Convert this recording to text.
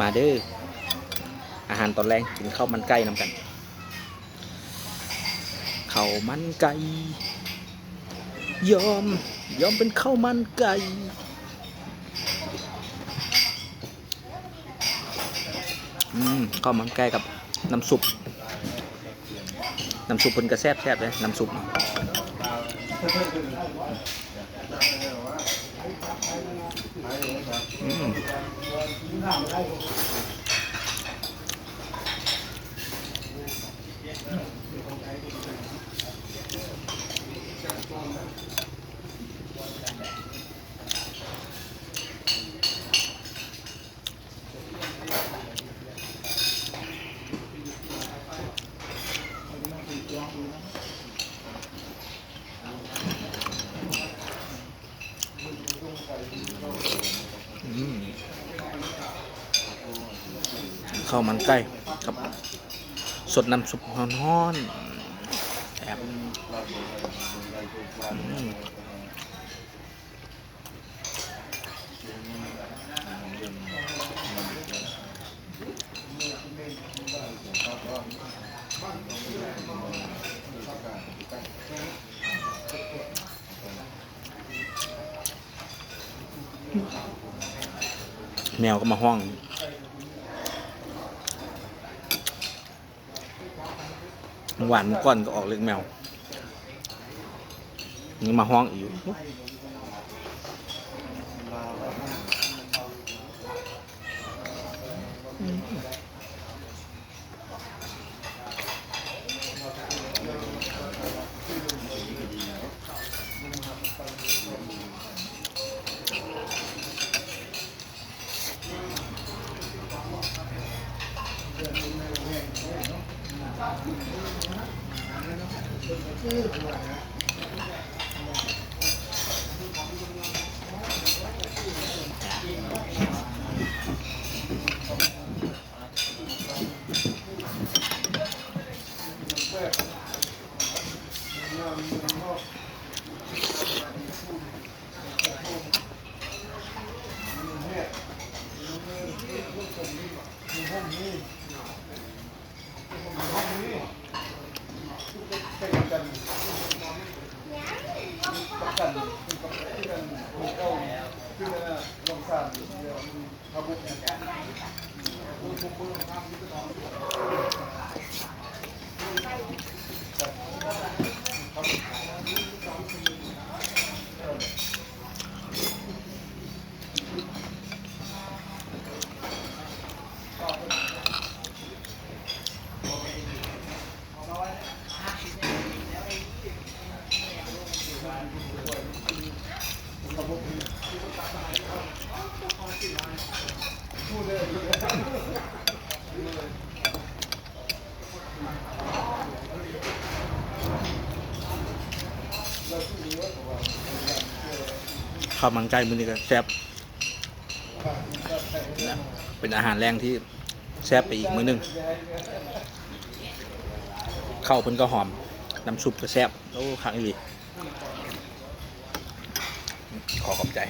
ມາເດີ ອາຫານຕອນແລງ ກິນເຂົ້າມັນໄກ່ນຳກັນ. ເຂົ້າມັນໄກ່ ຍອມ ຍອມເປັນເຂົ້າມັນໄກ່. ອືມ ເຂົ້າມັນໄກ່ກັບນ້ຳຊຸບ ນ້ຳຊຸບເພິ່ນກໍແຊບໆເດ້ ນ້ຳຊຸບ ອືມ. ອືມ ເຂົ້າມັນໄກ່ກັບ ສົດນ້ຳຊຸບຮ້ອນໆ ແຊບ. ອືມ. ແມວກໍມາຮ້ອງ. ເມື່ອວານ ເມື່ອກ່ອນກໍອອກເລກແມວ ຍັງມາຮ້ອງອີກຢູ່. ເຂົ້າມັນໄກ່ມື້ນີ້ກໍແຊບ ເປັນອາຫານແລງທີ່ແຊບໄປອີກມື້ໜຶ່ງ. ເຂົ້າເພິ່ນກໍຫອມ ນ້ຳຊຸບກໍແຊບ. ໂອ້ ຄັກອີ່ຫຼີ. ຂໍຂອບໃຈ.